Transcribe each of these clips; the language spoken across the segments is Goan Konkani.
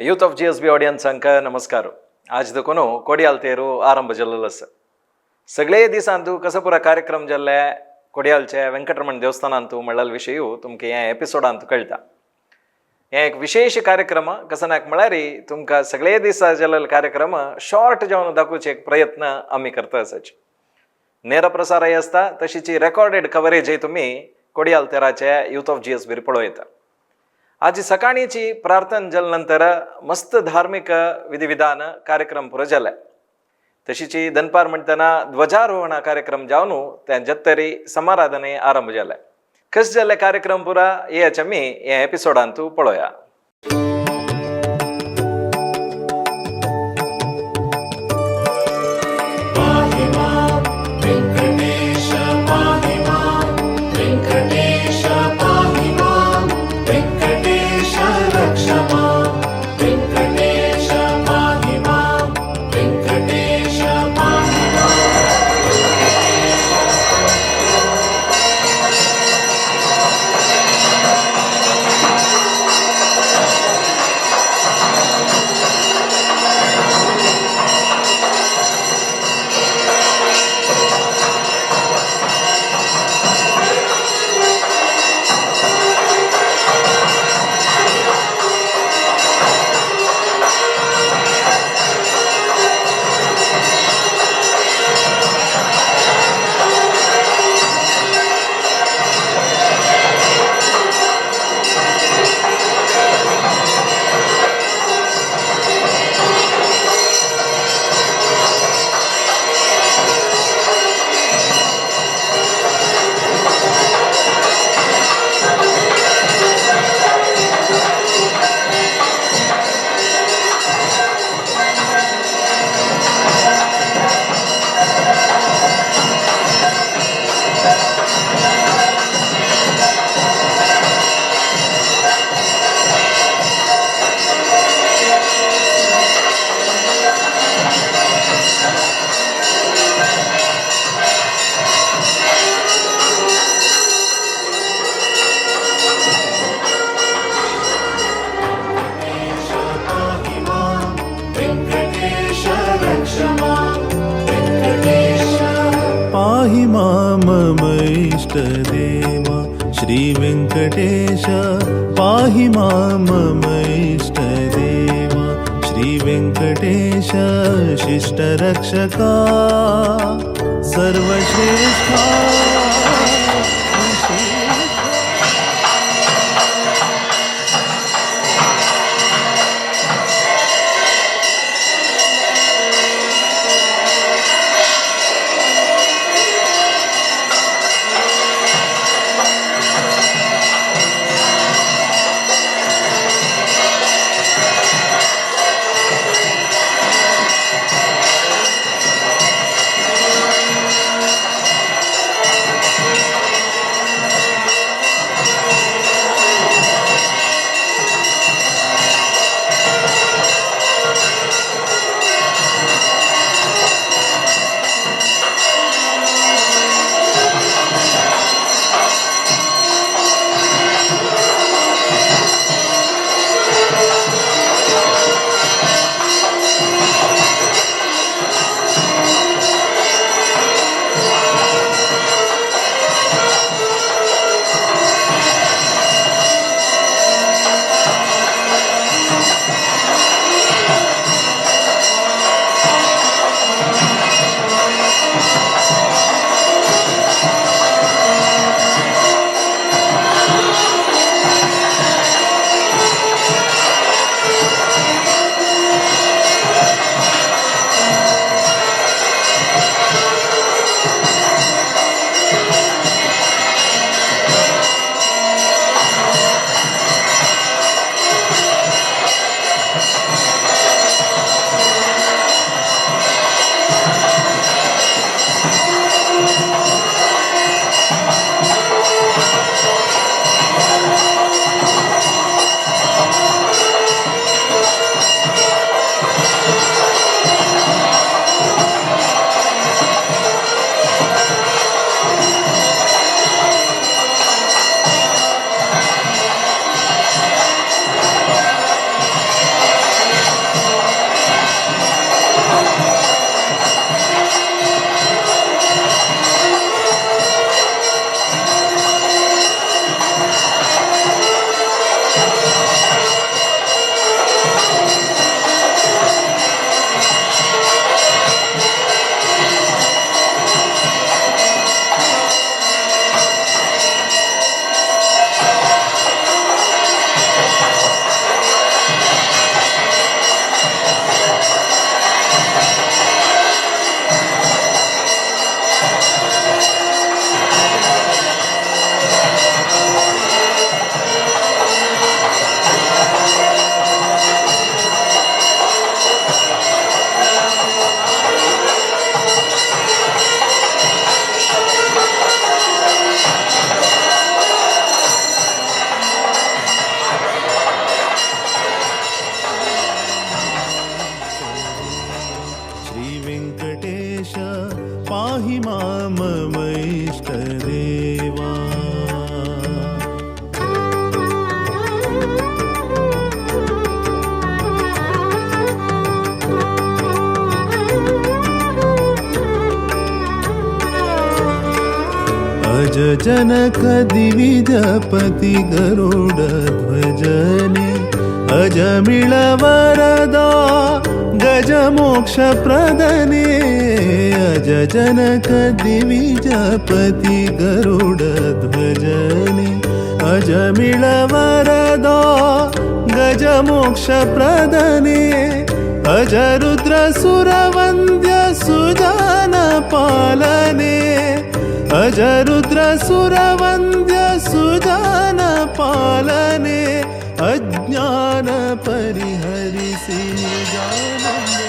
यूथ ऑफ GSB ऑडियन्सांक नमस्कार. आज देखून कोडियाल तेरू आरंभ जाल्लो आसा. सगळे दिसांतू कसो पुरा कार्यक्रम जाल्ले कोडियालचे वेंकटरमण देवस्थानांतू म्हणलेलो विशय तुमकां ह्या एपिसोडांत कळटा. हे एक विशेष कार्यक्रम कसनाक म्हळ्यार तुमकां सगळे दिसा जाल्ले कार्यक्रम शॉर्ट जावन दाखोवचे एक प्रयत्न आमी करता आसाचे. नेर प्रसारय आसता, तशीच रेकॉर्डेड कवरेजय तुमी कोडियाल तेराचे यूथ ऑफ GSB पळोवं येता. आज सकाळीची प्रार्थना जाल्या नंतर मस्त धार्मिक विधिविधान कार्यक्रम पुरो जाले. तशीच दनपार म्हणटना ध्वजारोहण कार्यक्रम जावन त्या जत्तरी समाराधने आरंभ जाले. कस जाल्ले कार्यक्रम पुरा हेच आमी ह्या एपिसोडांतू पळोवया. पाहि मां वेङ्कटेश पाहि मां वेङ्कटेश पाहि मां वेङ्कटेश रक्ष मां वेङ्कटेश पाहि मां वेङ्कटेश पाहि मां. पाहि मां वेङ्कटेश रक्ष मां वेङ्कटेश. पाहि मां मम इष्टदेवा श्रीवेङ्कटेश, पाहि मां मम इष्टदेवा श्रीवेङ्कटेश, शिष्टरक्षका सर्वश्रेष्ठा. वेङ्कटेश जनक दिविजपति गरुडध्वजने अजमिळ वरदा गजमोक्षप्रदने अज जनक दिविजपति गरुडध्वजने अजमिळ वरदा गजमोक्षप्रदने अज रुद्र सुरवन्द्य सुजान पालने अज रुद्र सुरवन्द्य सुजान पालने अज्ञान परिहरिसि निजानन्दने.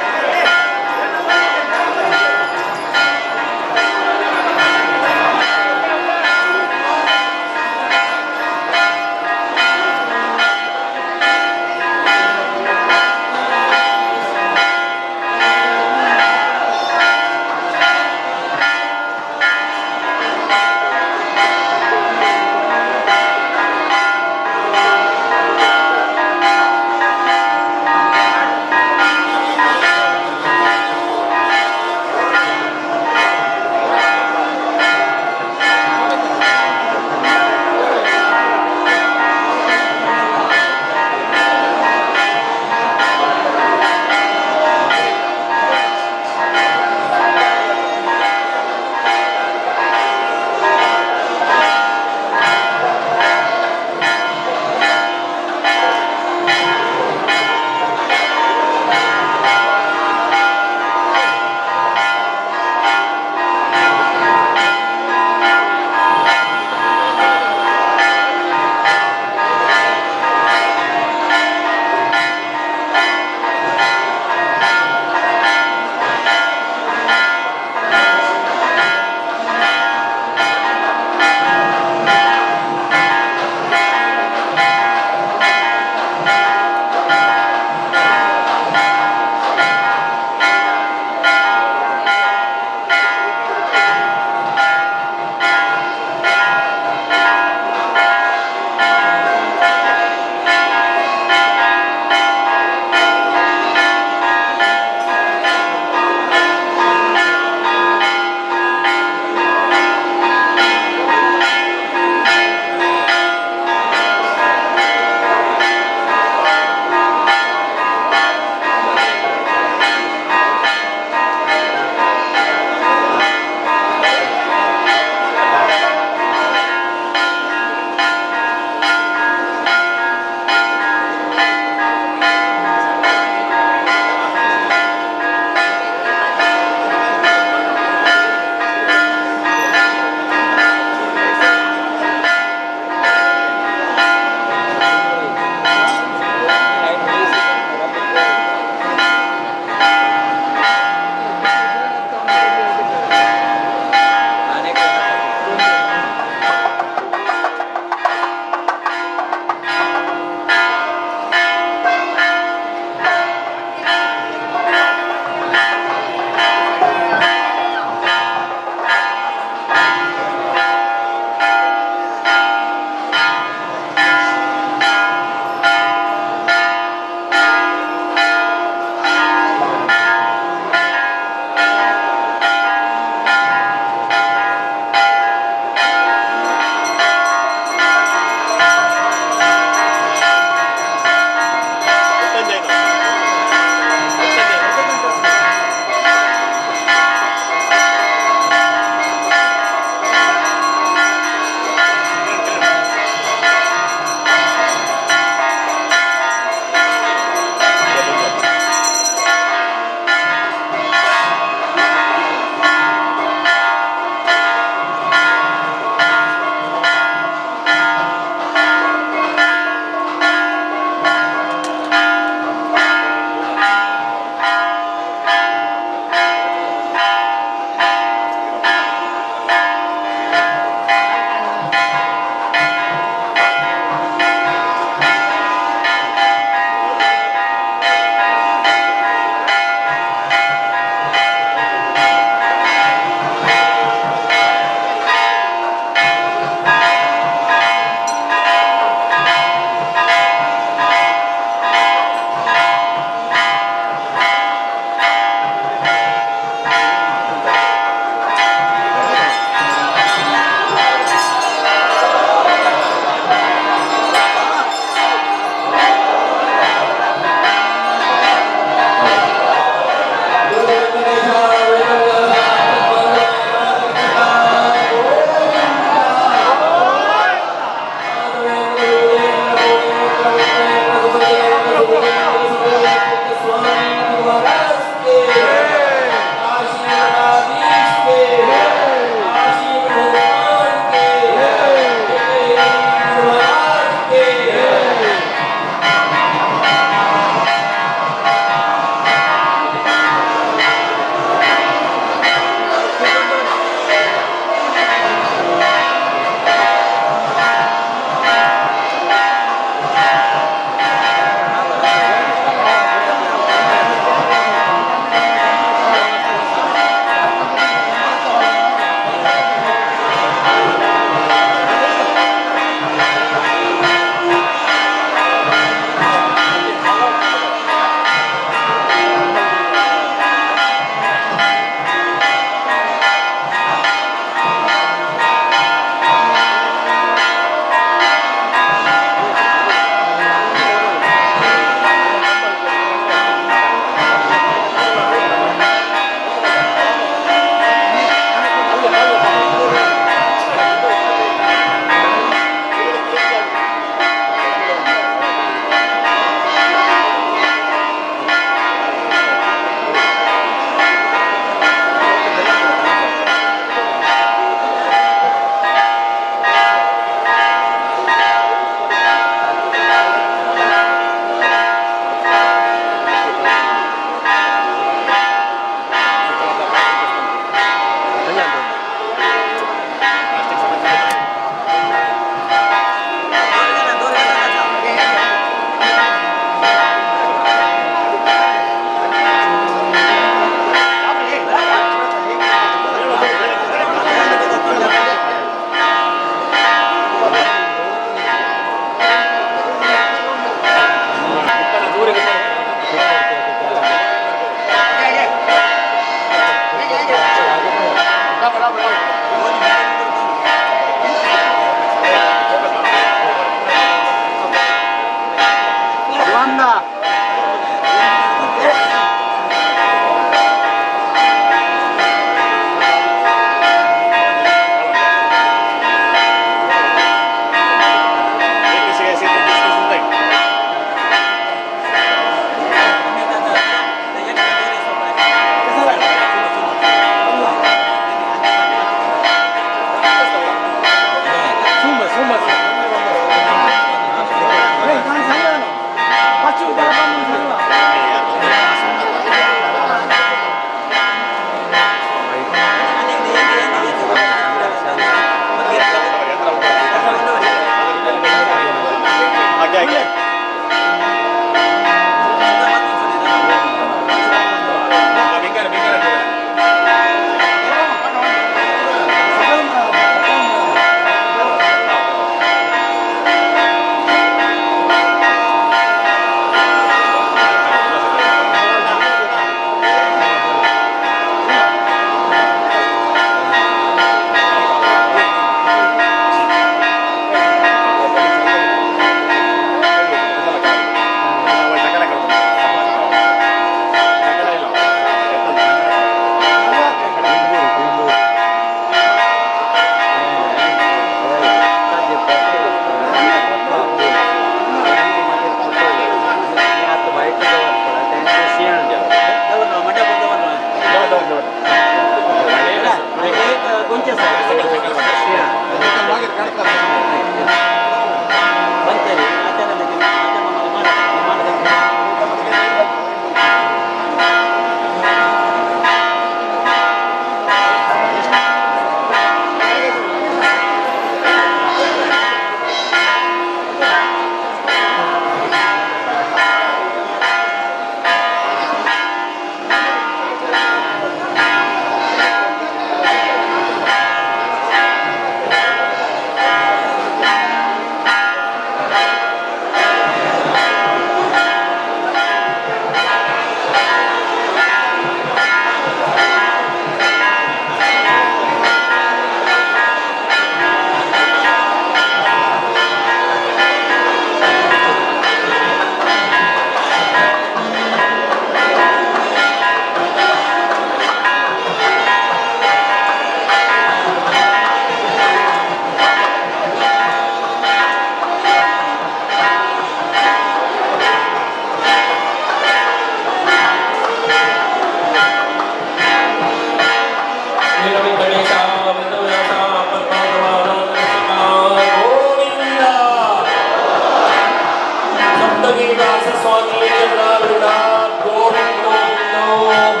श्रीनिवास स्वामी चरणारविंदात् गोविंद गोविंद।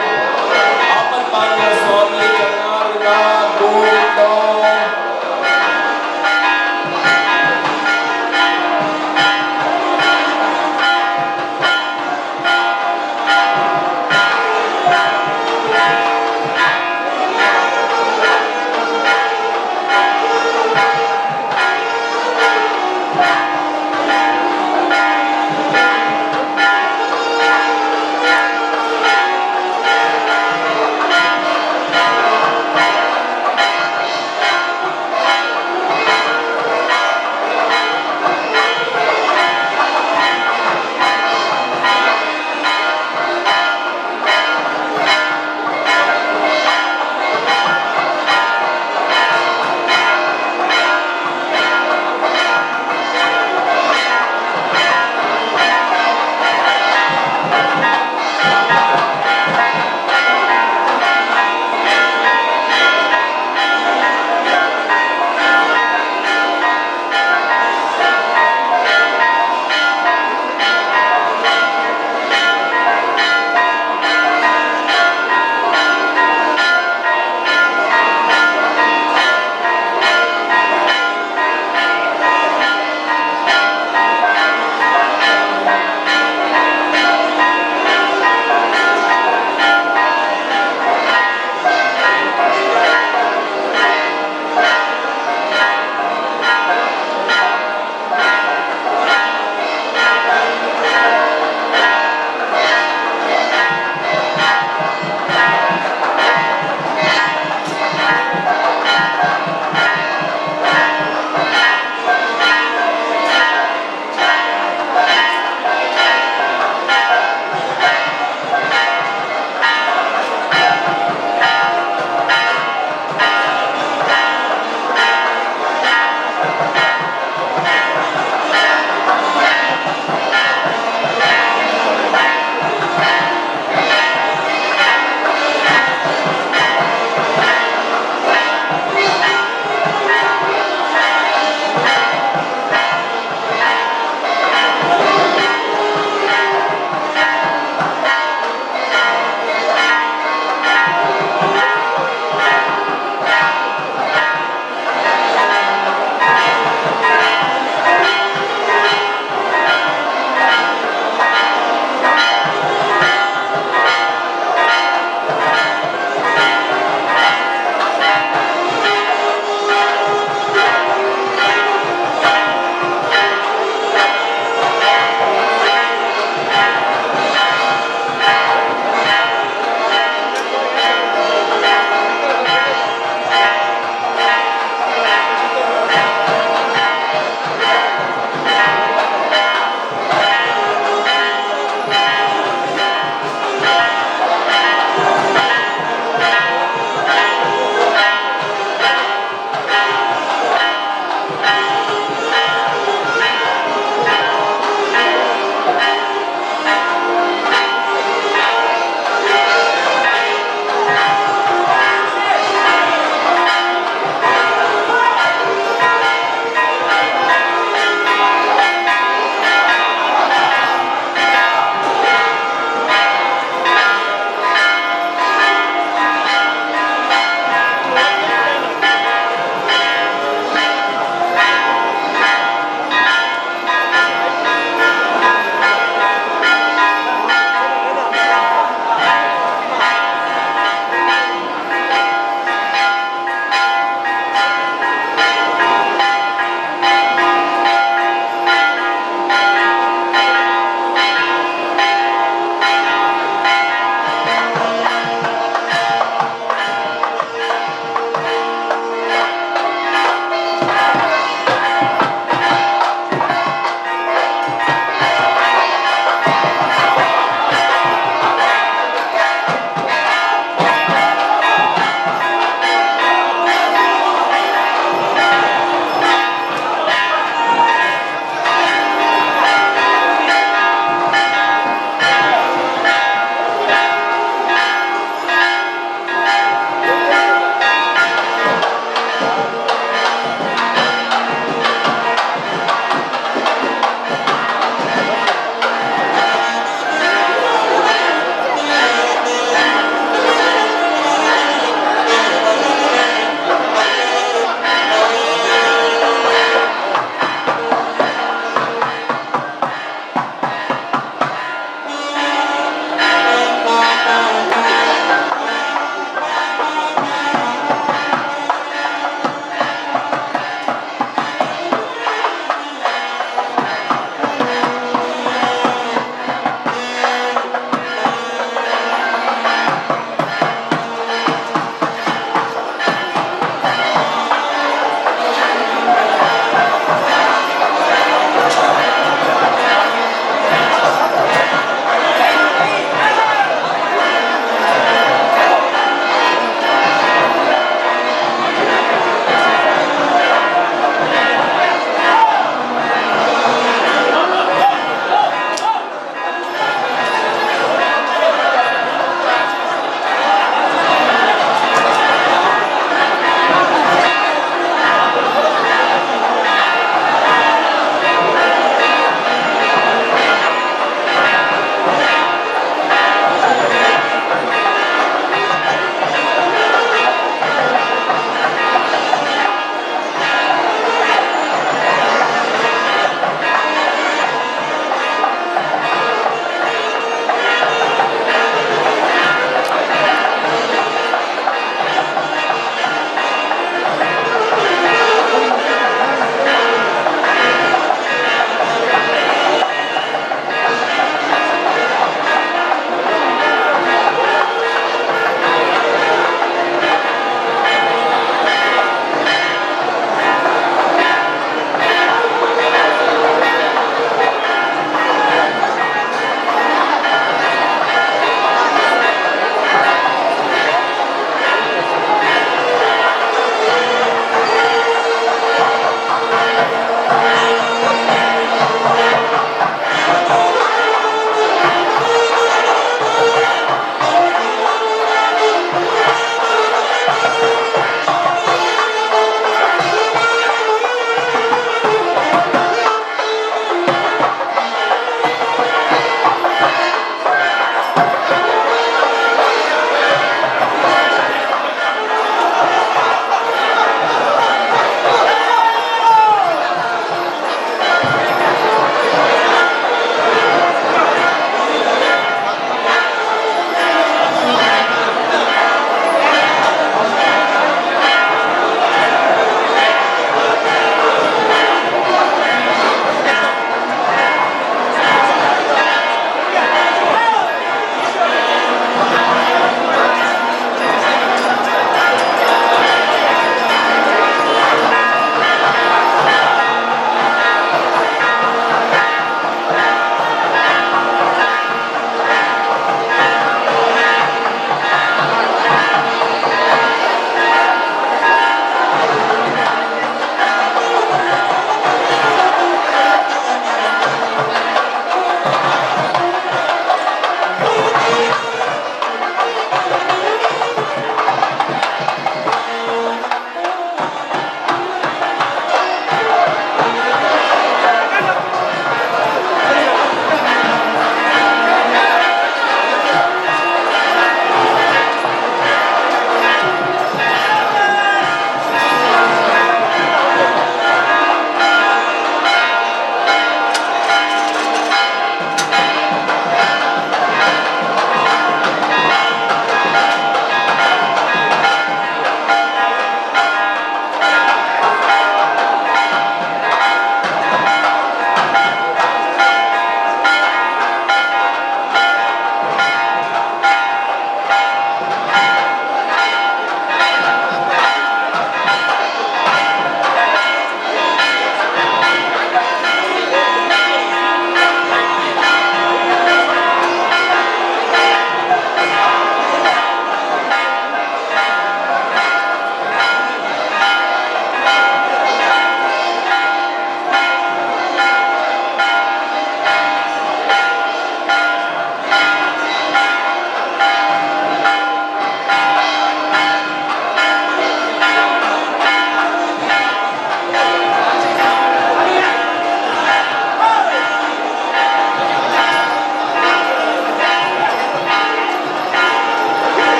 आपद स्वामी चरणारविंदात् गोविंद।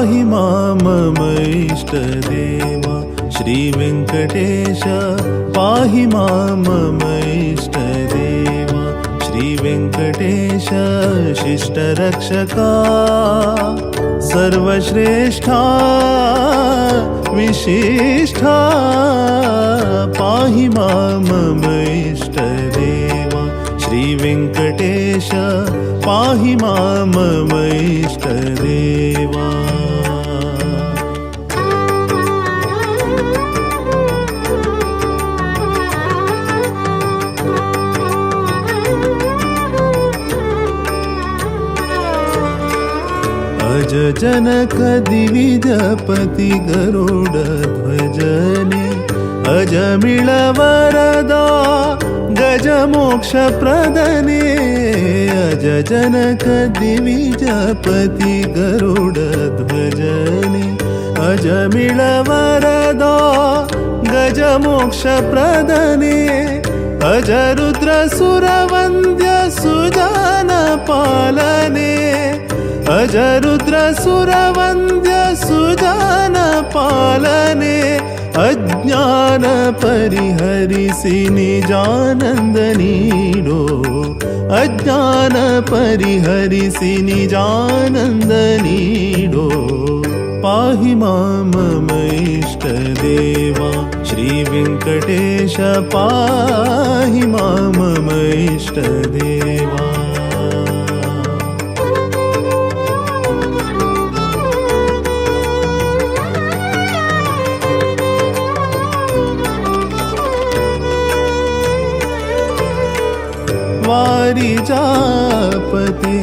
पाहि मां मम इष्टदेवा श्रीवेङ्कटेश पाहि मां मम इष्टदेवा श्रीवेङ्कटेश शिष्टरक्षका सर्वश्रेष्ठा विशिष्ठा पाहि मां मम इष्टदेवा श्रीवेङ्कटेश पाहि मां मम इष्टदेवा. अज जनक दिविजपति गरुड ध्वजने अजमिळ वरदा गज मोक्ष प्रदने. अज जनक दिविजपति गरुड ध्वजने अजमिळ वरदा गज मोक्ष प्रदने. अज रुद्र सुरवन्द्य सुजन पालने अज रुद्र सुरवन्द्य सुजन पालने. अज्ञान परिहरिसि निजानन्द नीडो अज्ञान परिहरिसि निजानन्द नीडो. पाहि मां मम इष्टदेवा श्रीवेङ्कटेश पाहि मां मम इष्टदेवा. वारिजापते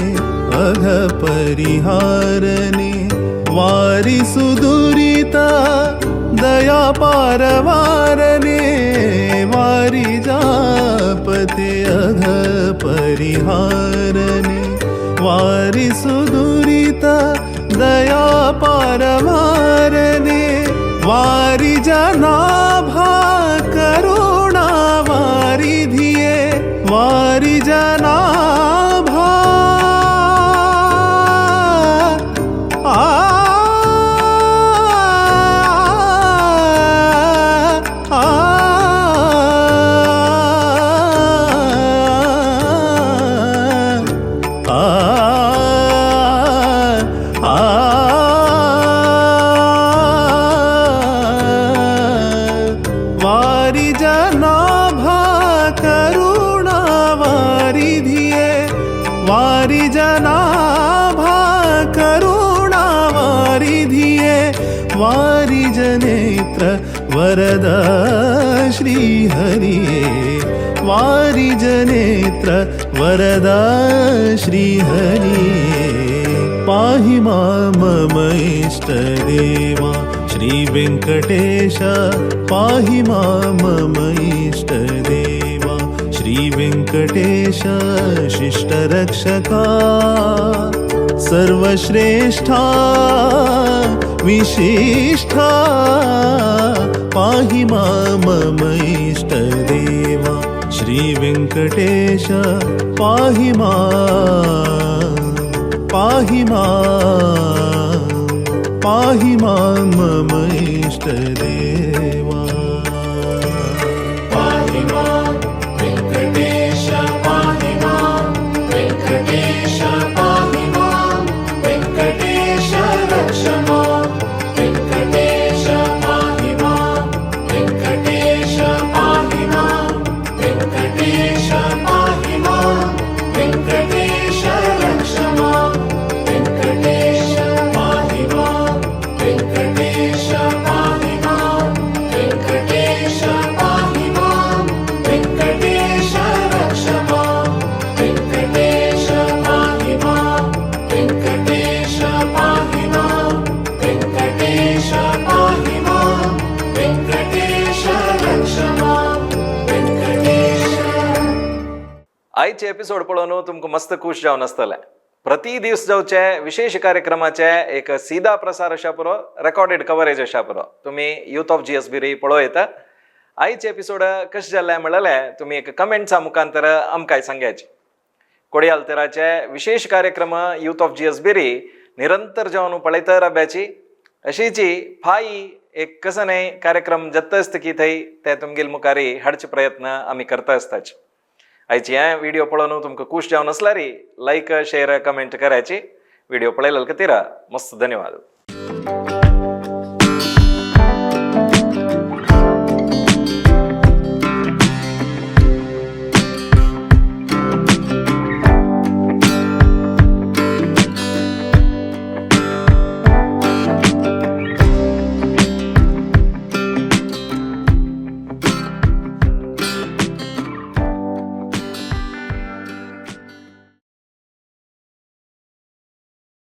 अघ परिहारने वारि सुदुरिता दया पारवारने. वारिजापते अघ परिहारने वारि सुदुरिता दया पारवारने. वारि जनाभा करुणा वारिधिये वारि जनाभा आ आ आ आ वारि जनाभा करुणा वारिधिये वारि जनाभा करुणा वारिधिये वारि जनेत्र वरद श्रीहरिये वारि जनेत्र वरद श्रीहरिये. पाहि मां मम इष्टदेवा श्रीवेङ्कटेश पाहि मां मम इष्टदेवा श्रीवेङ्कटेश शिष्टरक्षका सर्वश्रेष्ठा विशिष्ठा पाहि मां मम इष्टदेवा श्रीवेङ्कटेश पाहि मां पाहि मां पाहि मां मम इष्टदेवा. पाहि मां वेङ्कटेश पाहि मां वेङ्कटेश पाहि मां वेङ्कटेश रक्ष मां वेङ्कटेश पाहि मां वेङ्कटेश पाहि मां वेङ्कटेश पाहि मां वेङ्कटेश रक्ष मां वेङ्कटेश पाहि मां वेङ्कटेश पाहि मां वेङ्कटेश पाहि मां वेङ्कटेश रक्ष मां वेङ्कटेश पाहि मां वेङ्कटेश पाहि मां वेङ्कटेश पाहि मां वेङ्कटेश रक्ष मां वेङ्कटेश. आयचे एपिसोड पळोवन तुमकां मस्त खूश जावन आसतलें. प्रति दीस जावचे विशेष कार्यक्रमाचे एक सीधा प्रसार अशा पुरो, रेकॉर्डेड कवरेज अशा पुरो तुमी यूथ ऑफ जीएस बी पळोवं येता. आयचे एपिसोड कशें जालें म्हणलें तुमी एक कमेंट्सा मुखांतर आमकां सांगायचे. कोडयाल तेराचे विशेष कार्यक्रम यूथ ऑफ जीएस बेरी निरंतर जावन पळयत राब्याची. अशीची फाई एक कसं नाही कार्यक्रम जाता आसता की थंय ते तुमगेले मुखारी हाडचे प्रयत्न आमी करता आसताच. आयची हे व्हिडिओ पळोवन तुमकां खूश जावन आसल्यार लायक, शेअर, कमेंट करायची. व्हिडिओ पळयल्या खातीर मस्त धन्यवाद.